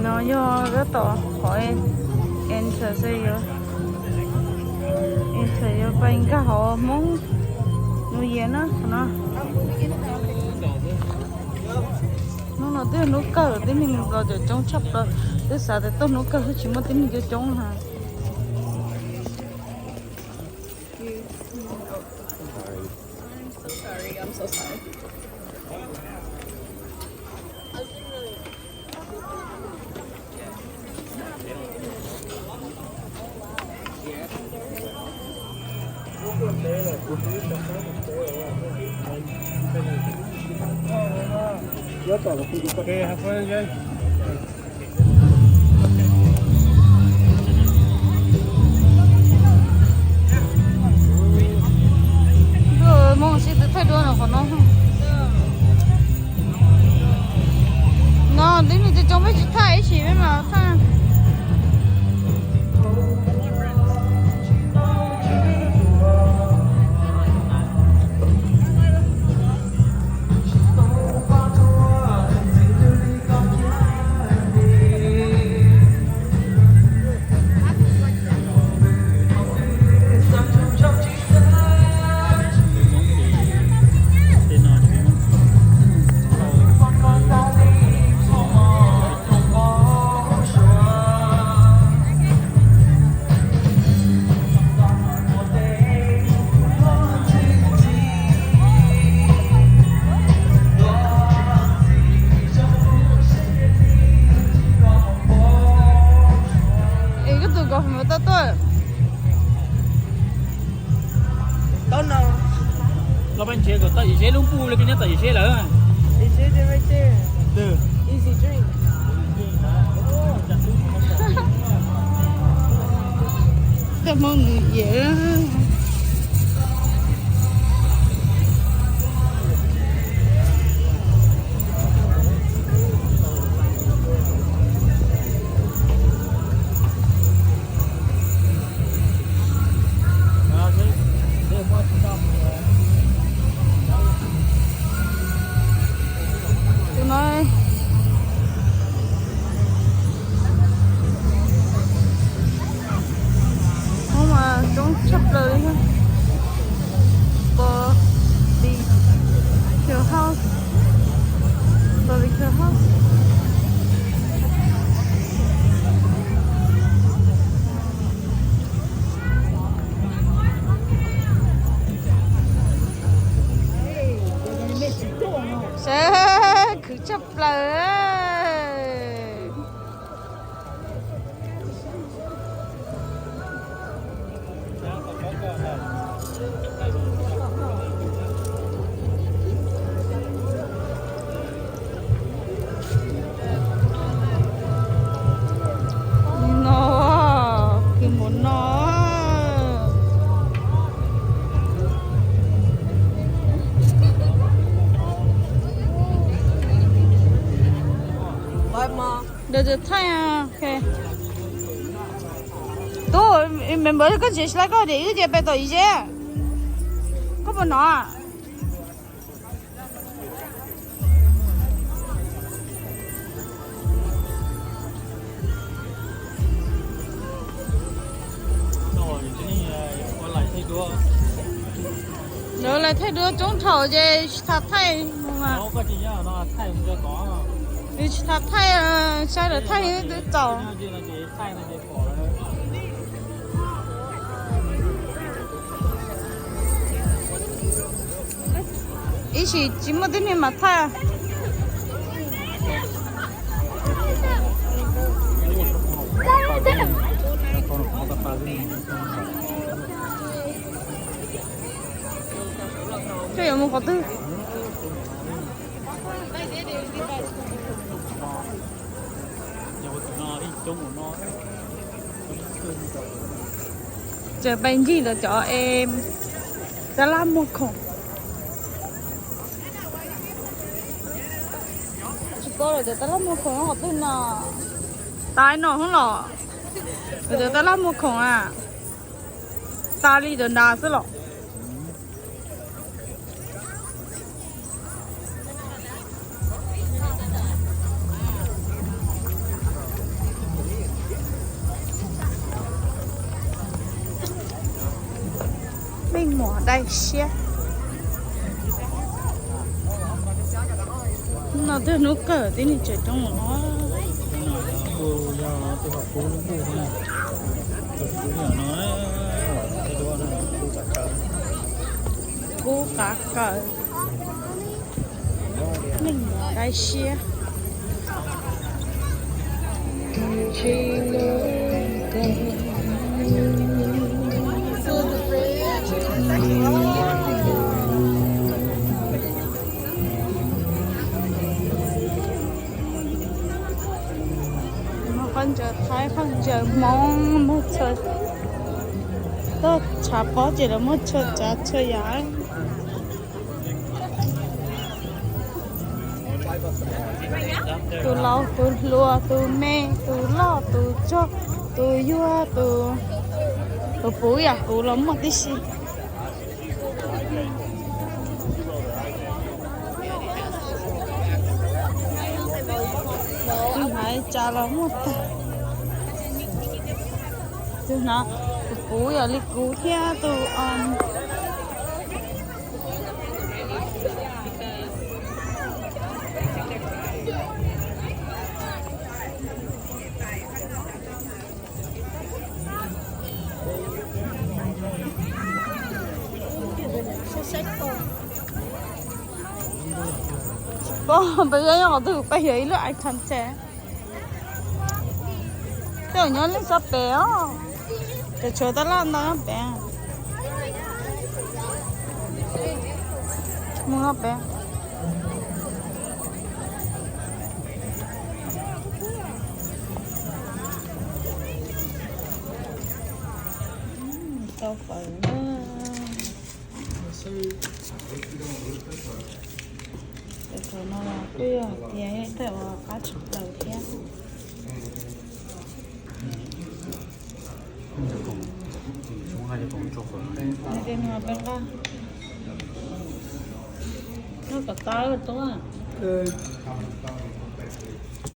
No yog tab tom qhov enter xwb, yuav enter yuav pais nkag hauv Hmoob New Year na qhov no. Hnub no twb yog hnub kawg, tib neeg los coob tshaj plaws, twb xav tias tuaj hnub kawg twb tsis muaj tib neeg coob coob na. Mus sib tw thaij duab no qhov no. No tib neeg coob coob peb tsis thaij ib sim peb mam thaij. Es koj tus government tau tuaj? Los peb nrhiav kom tau yim zeb lub npuj li peb nyob tau yim zeb lawm. Tej Hmoob nws yam. Tus no Hmoob mas coob tshaj plaws li. Public House, Public House. Sab khwv tshaj plaws. No, kws mus no. Tub, me npawg koj tsis laib koj tias wb cia pem tom ib zeb, koj puas hnov? Lawv lais thaij duab coob thaum ces tsis tas thaij mas. Tsis tas thaij, saib lawv thaij twb txaus. Ib sim tsis muaj tib neeg mam thaij. Koj yuav mus qhov twg? Tseem pais ncig ntawm cov es tab laj muag khoom. Tsis paub lawv cov tab laj muag khoom qhov twg no. Tas no hwv los, lawv cov tab laj muag khoom a, tas li cov nrad xwb los. Leej muam dai siab. Hnub no twb hnub kawg tib neeg tseem coob no. Kub qav kaws. Leej muam dai siab. Qhov ntsaws Thaib, qhov ntsaws Hmoob, muaj txhua, toj tshav pob ces lawv muaj txhua tsav txhua yam. Tus laus, tus hluas, tus me, tus loj, tus tsog, tus yuag, tus, tus puv yam kuv los muaj tib si. Tus hnav tsav los muaj tag. Tus hnav, tus puv yam li kuv thiab tus Pom peb nyob qhov twg, peb yog ib lub item tse. Tej zaum nyob lub sab pem os. Cov tshuav tab laj ntau nyob pem. Mus nyob pem. Tau fawm na. Cov no kuj yog tias tej uas qab tshaj plaws thiab. Tej no peb nqa, nqa kom tau tub.